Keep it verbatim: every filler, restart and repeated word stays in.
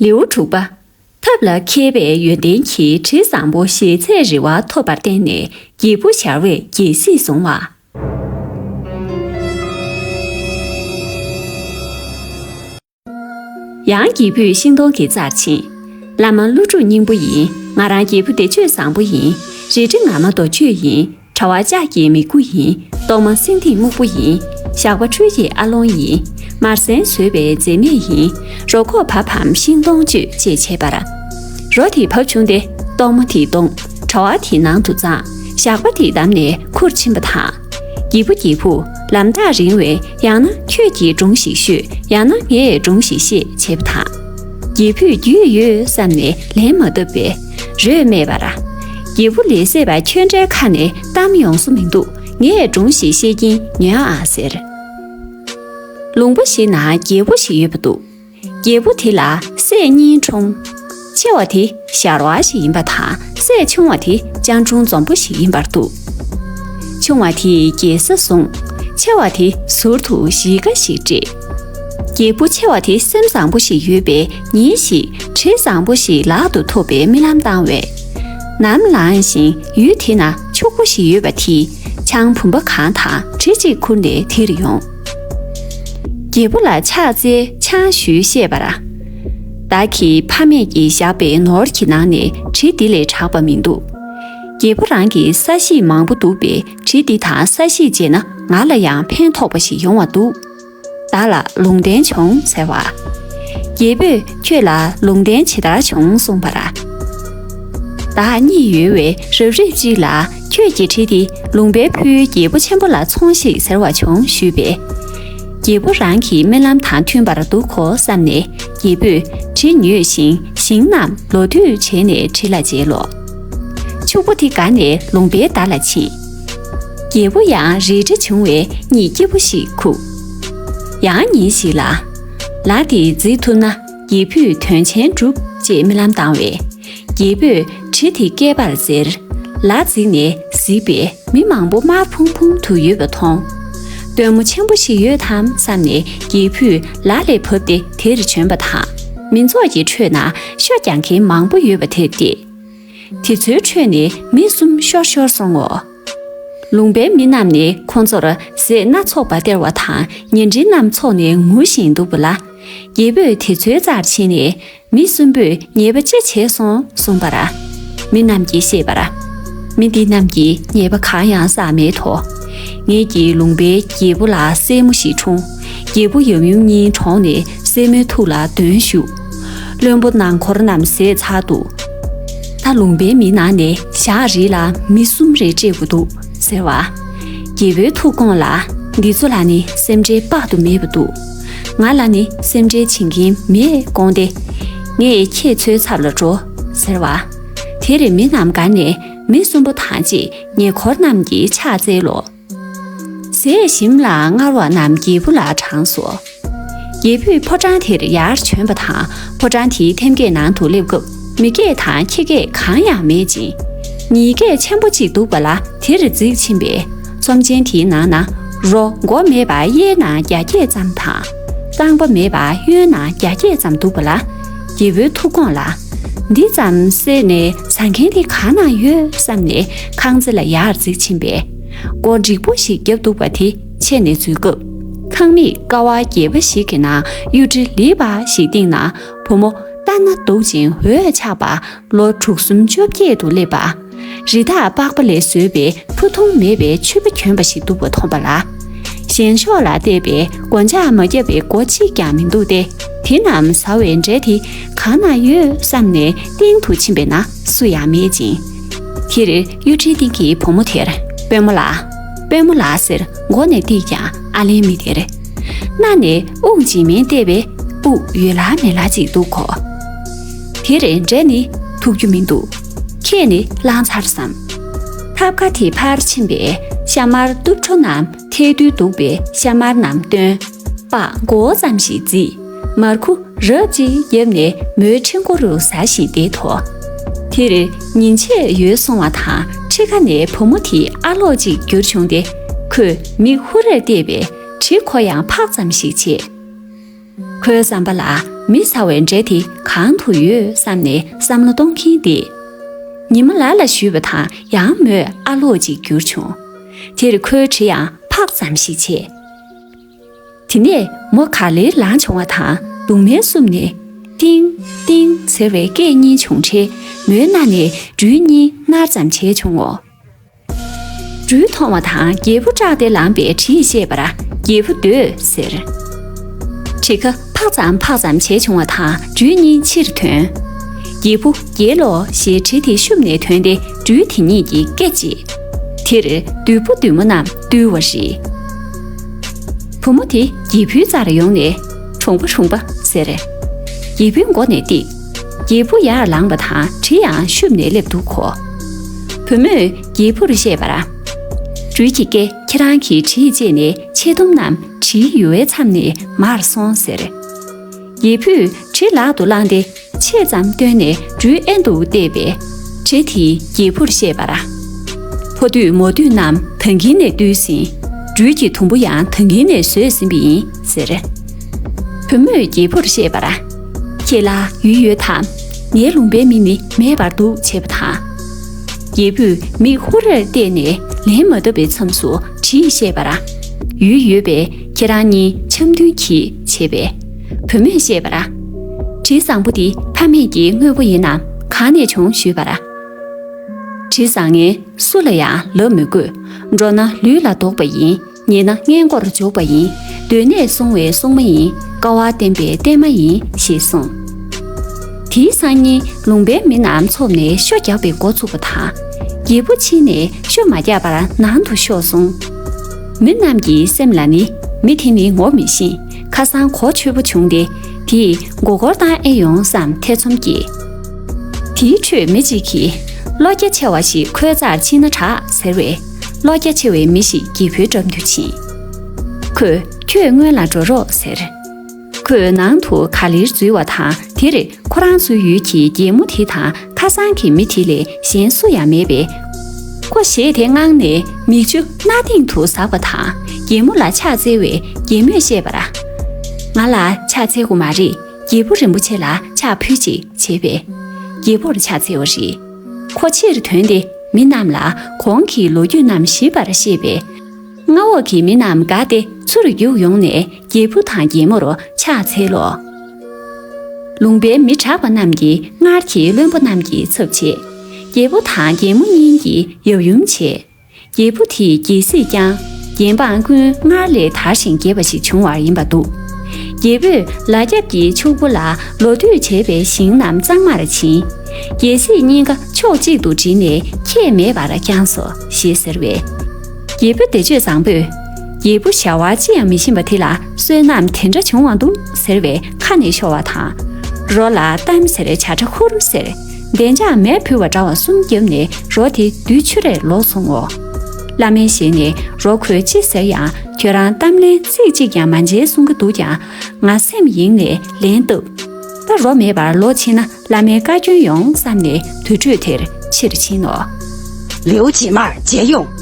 ལེའུ་དྲུག་པ། ཐབས་ལ་མཁས་པའི་ཡོན་ཏན་གྱིས་དྲི་བཟང་པོ་ཞེས་ཚད་རི་བ་ཐོབ་པར་བརྟེན་ནས་རྒྱལ་བུ་ཞར་བས་རྒྱལ་སྲིད་བཟུང་བ། ཡང་རྒྱལ་བུས་ཤིང་སྡོང་གི་རྩར་ཕྱིན། བླ་མ་ཀླུ་སྒྲུབ་སྙིང་པོ་ཡིན། ང་རང་རྒྱལ་བུ་བདེ་སྤྱོད་བཟང་པོ་ཡིན། རལ་གྲི་ངར་མ་རྡོ་གཅོད་ཡིན། དྲ་བ་ལྕགས་ཀྱི་མིག་དགུ་ཡིན། གཏོར་མ་སེང་ལྡེང་སྨུག་པོ་ཡིན། ཞགས་པ་འཕྲུལ་གྱི་ཨ་ལོང་ཡིན། མར་ཟན་ཟོས་པའི་མཛེ་མེད་ཡིན། རོ་ཁོག་བབ་བམ་ཤིང་སྡོང་གཅོད་ཅེས་བྱས་པར། རོ་དེ་བབས་བྱུང་སྟེ་གཏོར་མ་དེ་བརྡུངས། དྲ་བ་དེ་ནང་དུ་བརྫངས། ཞགས་པ་དེ་བསྡམས་ནས་ཁུར་ཕྱིན་པ་དང་། རྒྱལ་བུ་རྒྱལ་བུ། ལམ་ཐག་རིང་བས་ཡང་ན་ཁྱོད་ཀྱིས་སྒྲུང་ཞིག་ཤོད། ཡང་ན་ངས་སྒྲུང་ཞིག་བཤད་བྱས་པ་དང་། རྒྱལ་བུས་རྒྱུས་ཡོད་བསམ་ནས་ལན་མ་བཏབ་པས་རོས་སྨྲས་པར། རྒྱལ་བུ་ལས་སད་པ་ཁྱོད་འདྲའི་ཁ་ནས་གཏམ་ཡོང་ས་མི་འདུག་ངས་སྒྲུང་ཞིག་བཤད་ཀྱིན་ཉོན་ཨ་ཟེར། ལུང་པ་ཞིག་ན་རྒྱལ་པོ་ཞིག་ཡོད་པ་འདུག་རྒྱལ་པོ་དེ་ལ་སྲས་གཉིས་འཁྲུངས། ཆེ་བ་དེ་ཞར་བ་ཞིག་ཡིན་པ་དང་སྲས་ཆུང་བ་དེ་སྤྱང་གྲུང་འཛོམས་པོ་ཞིག་ཡིན་པར་འདུག་ཆུང་བ་དེས་རྒྱལ་ས་བཟུང་། ཆེ་བ་དེ་ཟུར་དུ་གཞིས་ཀ་ཞིག་སྤྲད། རྒྱལ་པོ་ཆེ་བ་དེ་སེམས་བཟང་པོ་ཞིག་ཡོད་པས་ཉིན་ཞིག་གྲི་བཟང་པོ་ཞིག་ལག་ཏུ་ཐོབ་པའི་རྨི་ལམ་བཏང་བས། ནམ་ལངས་ཤིང་ཡུལ་དེ་ན་ཕྱུག་པོ་ཞིག་ཡོད་པ་དེས་ཆང་བུམ་པ་གང་དང་གྲི་གཅིག་ཁུར་ནས་དེར་ཡོང་། རྒྱལ་པོ་ལ་ཕྱག་འཚལ་ཆང་ཞུས་བཤད་པར། བདག་གི་ཕ་མེས་ཀྱིས་བཞག་པའི་ནོར་གྱི་ནང་ནས་གྲི་འདི་ལས་དྲག་པ་མི་འདུག་རྒྱལ་པོ་རང་གི་ས་གཞིས་མང་པོ་འདུག་པས་གྲི་འདི་དང་ས་གཞིས་བརྗེས་ན་ང་ལ་ཡང་ཕན་ཐོགས་པ་ཞིག་ཡོང་བ་འདུག་བདག་ལ་ལུང་བསྟན་བྱུང་ཟེར་བ། རྒྱལ་པོས་ཁྱོད་ལ་ལུང་བསྟན་ཇི་ལྟར་བྱུང་གསུངས་པར། བདག་གཉིད་ཡོལ་བས་རབ་རིབ་ཅིག་ལ་ཁྱོད་ཀྱི་གྲི་འདི་ལུང་པའི་ཕུའི་རྒྱལ་པོ་ཆེན་པོ་ལ་ཚོང་ཞིག་ཟེར་བ་བྱུང་ཞུས་པས། རྒྱལ་པོ་རང་གི་རྨི་ལམ་དང་མཐུན་པར་འདུག་གོ་བསམ་ནས་རྒྱལ་པོས་གྲི་ཉོས་ཤིང་ཞིང་རྣམས་ལོ་དུས་བྱས་ནས་གྲི་ལ་འཇལ་ལོ། ཕྱུག་པོ་དེ་དགའ་ནས་ལུང་པའི་མདའ་ལ་ཕྱིན། རྒྱལ་པོ་ཡང་རལ་གྲི་བྱུང་བས་གཉིད་སྐྱིད་པོ་ཞིག་ཁུག་ཡང་ཉིན་ཞིག་ལ། ལ་དེ་འཛེག་ཐུབ་ན་རྒྱལ་པོས་དོན་ཆེན་འགྲུབ་ཅེས་རྨི་ལམ་བཏང་བས། རྒྱལ་པོས་གྲི་དེ་བསྐྱལ་བར་འཛེར། ལ་འཛེགས་ནས་གཟིགས་པས་མི་མང་པོ་དམར་ཕུང་ཕུང་དུ་ཡོད་པ་མཐོང་། སྟོན་མོ་ཆེན་པོ་ཞིག་ཡོད་དམ་བསམ་ནས་རྒྱལ་པོས་ལ་ལས་བབས་ཏེ་དེར་བྱོན་པ་དང་། མི་ཚོགས་ཀྱི་ཁྲོད་ན་ཤོ་རྒྱག་མཁན་མང་པོ་ཡོད་པ་དེར་བལྟས། དེ་ཚོའི་ཁྲོད་ནས་མི་གསུམ་ཤོར་ཤོར་སོང་ངོ་། ལུང་པའི་མི་རྣམས་ནས་ཁོང་ཚོར་ཟས་སྣ་ཚོགས་པ་སྟེར་བ་དང་ཉལ་ཁྲི་རྣམས་འཚོགས་ནས་ངུ་བཞིན་འདུག་པ་ལ། རྒྱལ་པོས་དེ་ཚོའི་རྩར་ཕྱིན་ནས། མི་གསུམ་པོས་ཉེས་པ་ཅི་བྱས་སོང་གསུངས་པར། མི་རྣམས་ཀྱིས་བཤད་པར། མི་འདི་རྣམས་ཀྱིས་ཉེས་པ་གང་ཡང་བསགས་མེད་དོ། ངེད་ཀྱི་ལུང་པའི་རྒྱལ་པོ་ལ་སྲས་མོ་ཞིག་འཁྲུངས། རྒྱལ་པོ་ཡབ་ཡུམ་གཉིས་གྲོངས་ནས་སྲས་མོའི་ཐུགས་ལ་གདོན་ཞུགས། བློན་པོ་ནང་འཁོར་རྣམས་ཟས་ཚར་འདུག་ད་ལུང་པའི་མི་ནང་ནས་ཞག་རེ་ལ་མི་གསུམ་རེ་སྤྲད་དགོས་འདུག་ཟེར་བ། རྒྱལ་པོའི་ཐུགས་དགོངས་ལ། འདི་ཚོ་ལ་ནི་སེམས་ཁྲལ་དཔག་ཏུ་མེད་པ་འདུག་ང་ལ་ནི་སེམས་ཁྲལ་བྱེད་མཁན་མེད་དགོངས་ཏེ། ངས་ཁྱེད་ཚོའི་ཚབ་ལ་འགྲོ་ཟེར་བ། དེར་མི་རྣམས་དགའ་ནས་མི་གསུམ་པོ་དང་བཅས་ཉེ་འཁོར་རྣམས་ཀྱི་ཕྱག་བཙལ་ལོ། ཟས་ཞིམ་ལ་མངར་བ་རྣམས་རྒྱལ་པོ་ལ་དྲངས་སོ། རྒྱལ་པོས་ཕོ་བྲང་དེར་ཡར་བྱོན་པ་དང་ཕོ་བྲང་དེའི་ཐེམ་སྐས་ནང་དུ་སླེབས་སྐབས་མི་སྐད་དང་ཁྱི་སྐད་གང་ཡང་མེད་ཅིང་། ཉིས་སྐད་ཆེན་པོ་གཅིག་འདུག་པ་ལ་དེར་འཛེགས་ཕྱིན་པས་ཚོམས་ཆེན་དེའི་ནང་ན་རོ་མགོ་མེད་པ་གཡས་ན་རྒྱ་སྐྱེགས་ཙམ་དང་། རྐང་པ་མེད་པ་གཡོན་ན་རྒྱ་སྐྱེགས་ཙམ་འདུག་པ་ལ། རྒྱལ་པོའི་ཐུགས་དགོངས་ལ། འདི་ཙམ་བསད་ནས་ཟ་མཁན་དེ་གང་ན་ཡོད་བསམ་ནས་ཁང་བརྩེགས་ལ་ཡར་འཛེགས་ཕྱིན་པས། སྒོ་འགྲིག་པོ་ཞིག་བརྒྱབ་འདུག་པ་དེ་ཕྱེ་ནས་འཛུལ་སྐབས། ཁང་མིག་ཀ་བ་རྒྱས་པ་ཞིག་གི་ནང་གཡུ་གྲི་ལེགས་པ་ཞིག་བཏིང་ན་བུ་མོ་ལྟ་ན་སྡུག་ཅིང་འོད་ཆགས་པ་ལོ་དྲུག་གསུམ་བཅོ་བརྒྱད་དུ་སླེབས་པ། རི་དྭགས་པགས་པ་ལས་བཟོས་པའི་ཕུ་ཐུང་མེད་པའི་ཕྱུ་པ་གྱོན་པ་ཞིག་འདུག་པ་མཐོང་པ་ལ། ཞན་ཤོག་ལ་བལྟས་པས་སྒོ་ལྕགས་མ་བརྒྱབ་པའི་སྒོ་གཅིག་ཀྱང་མི་འདུག་སྟེ། དེ་རྣམས་ཟ་བའི་འབྲས་དེ་གང་ན་ཡོད་བསམ་ནས་སྟེང་དུ་ཕྱིན་པས་ན་སུ་ཡང་མེད་ཅིང་། དེར་གཡུ་ཁྲིའི་སྟེང་གི་བུ་མོ་དེར་དཔོན་མོ་ལགས། དཔོན་མོ་ལགས་ཟེར་མགོ་ནས་བཏེགས་ཀྱང་ཨ་ལན་མི་སྟེར། སྣ་ནས་དབུགས་འབྱིན་མིན་བལྟས་པས་དབུགས་ཡོད་ལ་མེད་ལ་ཅིག་འདུག་གོ། དེར་འབྲས་ནི་ཐུག་རྒྱུ་མི་འདུག་ཁྱེད་ནི་བླངས་ཚར་སམ། ཐབ་ཀ་དེ་ཕར་ཕྱིན་པས་ཤ་མར་གཏུབ་འཕྲོ་རྣམས་ཐལ་རྡུལ་འདུག་པས་ཤ་མར་རྣམས་བཏོན། པགས་མགོ་བོ་ཙམ་ཞིག་བརྫིས། མར་ཁུ་རབ་ཅིག་བརྒྱབ་ནས་མོའི་ཁྲི་མགོ་རུ་ཟ་བཞིན་བསྡད་དོ། དེར་ཉིན་ཕྱེད་ཡོལ་སོང་བ་དང་ཁྲི་ཁ་ནས་བུ་མོ་དེ་ཨ་ལོག་ཅིག་གྱུར་བྱུང་སྟེ། ཁོས་མིག་ཧུར་རེ་བལྟས་པས་གྲི་ཁོ་ཡང་ཕག་ཙམ་ཞིག་བྱས། ཁོའི་བསམ་པ་ལ་ མི་ཟ་བའི་འདྲེ་དེ་གང་དུ་ཡོད་བསམ་ནས་བསམ་བློ་གཏོང་གིན་བསྡད། ཉི་མ་ལ་ལ་ཞུས་པ་དང་ཡང་མོས་ཨ་ལོག་ཅིག་བསྒྱུར་བྱུང་། དེར་ཁོའི་གྲི་ཡང་ཕག་ཙམ་ཞིག་བྱས། དེ་ནས་མོ་ག་ལེར་ལངས་བྱུང་བ་དང་གདུང་མའི་སྲུབས་ནས་ཏིང་ཏིང་ཟེར་བའི་སྐད་གཉིས་བྱུང་འཕྲལ་མོའི་སྣ་ནས་སྦྲུལ་གཉིས་ནར་ཙམ་བྱས་བྱུང་ངོ་། སྦྲུལ་མཐོང་བ་དང་རྒྱལ་པོ་སྐྲག་སྟེ་ལངས་པས་གྲིས་བཤད་པར་རྒྱལ་པོ་སྡོད་ཟེར། གྲི་ཁ་ཕག་ཙམ་ཕག་ཙམ་བྱས་བྱུང་བ་དང་སྦྲུལ་གཉིས་ཕྱིར་ཐོན། རྒྱལ་པོ་རྒྱལ་ལོ་ཞེས་གྲི་དེ་ཤུབས་ནས་ཐོན་ཏེ་སྦྲུལ་དེ་གཉིས་ཀྱི་སྐེ་བཅད། དེར་བདུད་པོ་བདུད་མོ་རྣམས་བཏུལ་བ་རེད། བུ་མོ་དེ་རྒྱལ་པོའི་རྩར་ཡོང་ནས་གྲོང་པ་གྲོང་པ་ཟེར། རྒྱལ་པོའི་མགོ་ནས་བཏེགས། རྒྱལ་པོ་ཡར་ལངས་པ་དང་གྲི་ཡང་ཤུབས་ནས་སླེབས་འདུག་གོ། བུ་མོས་རྒྱལ་པོར་བཤད་པར། སྦྲུལ་གྱི་སྐེ་ཁྱེད་རང་གིས་གྲིས་བཅད་ནས་ཆེ་དུམ་རྣམས་གྲིའི་ཡུ་བའི་མཚམས་ནས་མར་སོང་ཟེར། རྒྱལ་པོས་གྲི་ལག་ཏུ་བླངས་ཏེ་ཕྱེད་ཙམ་བཏོན་ནས་སྦྲུལ་ཨེ་འདུག་བལྟས་པས་གྲི་དེས་རྒྱལ་པོར་བཤད་པར། ཕོ་བདུད་མོ་བདུད་རྣམས་ད་གིན་ནས་བཏུལ་ཟིན། སྦྲུལ་གྱི་དུམ་བུ་ཡང་ད་གིན་ནས་ཟོས་ཟིན་པ་ཡིན་ཟེར། བུ་མོས་རྒྱལ་པོར་བཤད་པར། ཁྱེད་ལ་ཡུལ་ཡོད་དམ། ངའི་ལུང་པའི་མི་ནི་མེད་པར་འདུག་བྱས་པ་དང་། རྒྱལ་པོས་མིག་ཧུར་རེར་བལྟས་ནས་ལན་མ་བཏབ་པའི་མཚམས་སུ་གྲིས་བཤད་པར། ཡུལ་ཡོད་པས་ཁྱེད་རང་གཉིས་འཆམ་མཐུན་གྱིས་བྱས་པས། བུ་མོས་བཤད་པར། གྲི་བཟང་པོ་འདི་ཕ་མེས་ཀྱི་དངོས་པོ་ཡིན་ནམ་གང་ནས་བྱུང་ཞུས་པར། གྲི་བཟང་ངན་སུ་ལ་ཡང་ལབ་མི་དགོས། འགྲོ་ན་ལུས་ལ་ལྡོག་པ་ཡིན། ཉེས་ན་སྔས་མགོར་འཇུག་པ་ཡིན། སྡོད་གནས་སྲུང་བའི་སྲུང་མ་ཡིན། དཀའ་བ་བསྟེན་པའི་བསྟེན་མ་ཡིན་ཞེས་གསུངས། དེའི་སང་ཉིན་ལུང་པའི་མི་རྣམས་འཚོགས་ནས་ཤོ་རྒྱག་པའི་འགོ་ཚུགས་པ་དང་། རྒྱལ་པོ་ཕྱིན་ནས་ཤོ་མ་རྒྱག་པར་ནང་དུ་ཤོག་གསུངས། མི་རྣམས་ཀྱི་སེམས་ལ་ནི་མི་དེ་ནི་ངོ་མི་ཤེས། ཁ་སང་གོ་ཆོད་པོ་བྱུང་སྟེ་དེས་མགོ་སྐོར་བཏང་ཨེ་ཡོང་བསམ་ཐེ་ཚོམ་སྐྱེས། དེའི་ཁྲོད་མི་གཅིག་གིས་བློ་རྒྱ་ཆེ་བ་ཞིག་ཁོའི་རྩར་ཕྱིན་ན་དྲག་ཟེར་བས། བློ་རྒྱ་ཆེ་བའི་མི་ཞིག་རྒྱལ་པོའི་འགྲམ་དུ་ཕྱིན། ཁོས་ཁྱོད་སྔོན་ལ་འགྲོ་རོགས་ཟེར། ཁོས་ནང་དུ་ག་ལེར་འཛུལ་བ་དང་དེར་ཁོ་རང་ཚོའི་ཡུལ་གྱི་རྒྱལ་མོ་དེ་དང་ཁ་སང་གི་མི་དེ་ལས་གཞན་སུ་ཡང་མེད་པས། ཁོ་ཞེད་དེ་དངངས་ནས་མིག་ཆུ་སྣ་སྟེང་དུ་ཟགས་པ་དང་རྒྱལ་མོ་ལ་ཕྱག་འཚལ་བས་རྒྱལ་མོས་བཤད་པར། ང་ལ་ཕྱག་འཚལ་དགོས་མ་རེད། རྒྱལ་པོ་རིན་པོ་ཆེ་ལ་ཕྱག་ཕུལ་ཅིག་བྱས་པས། རྒྱལ་པོར་ཕྱག་འཚལ་བ་རེད། ཁོ་ཕྱིར་ཐོན་ཏེ་མི་རྣམས་ལ་གོང་གི་ལོ་རྒྱུས་རྣམས་ཞིབ་པར་བཤད་པས། མངའ་འོག་གི་མི་རྣམས་དགའ་སྟེ་ཚུར་རྒྱུགས་ཡོང་ནས་རྒྱལ་པོ་དང་རྒྱལ་མོར་ཕྱག་འཚལ་ལོ། ལུང་པའི་མི་དྲག་པ་རྣམས་ཀྱིས་སྔར་གྱི་བློན་པོ་རྣམས་ཀྱི་ཚབ་བྱས། རྒྱལ་པོ་དང་རྒྱལ་མོ་གཉིས་ཀྱིས་ཡབ་ཡུམ་བྱས། རྒྱལ་པོ་དེས་རྒྱལ་སྲིད་བསྐྱངས། རྒྱལ་འབངས་ཀུན་སྔར་ལས་དར་ཞིང་རྒྱས་པ་ཞིག་བྱུང་བར་ཡིན་པ་འདུག་རྒྱལ་པོས་ལ་རྒྱབ་ཀྱི་ཕྱུག་པོ་ལ་ལོ་སྟོད་བྱས་པའི་ཞིང་རྣམས་གཙང་མར་བྱིན། རྒྱལ་སྲིད་གཉིས་ཀ་ཕྱོགས་གཅིག་ཏུ་བསྒྲིལ་ནས་ཁྱད་མེད་པར་བསྐྱངས་སོ་ཞེས་ཟེར་བས། རྒྱལ་པོ་བདེ་སྤྱོད་བཟང་པོས། རྒྱལ་པོ་བྱ་བ་ཅི་ཡང་མི་ཤེས་པ་དེ་ལ་བསོད་ནམས་དེ་འདྲ་བྱུང་བ་འདུག་ཟེར་བས་ཁ་ནས་ཤོར་བ་དང་། རོ་ལ་གཏམ་ཟེར་བྱ་ཁྲ་ཁུར་ཟེར། བདེ་འཇགས་མེ་ཕུལ་བ་འདྲ་བ་གསུམ་བརྒྱབ་ནས་རོ་དེ་དུས་ཕྱི་རེར་ལོག་སོང་ངོ་། བླ་མའི་ཞལ་ནས་རོ་ཁོས་ཅི་ཟེར་ཡང་ཁྱོད་རང་གཏམ་ལན་ཚིག་གཅིག་ཀྱང་མ་འཇལ་གསུང་གི་འདུག་ཀྱང་ང་སེམས་གཡེང་ནས་ལན་བཏབ། ད་རོ་མེད་པར་ལོག་ཕྱིན་ན་བླ་མའི་བཀའ་བཀྱོན་ཡོང་བསམ་ནས་དུར་ཁྲོད་དེར་ཕྱིར་ཕྱིན་ནོ། ལེའུ་རྗེས་མར་མཇལ་ཡོང་།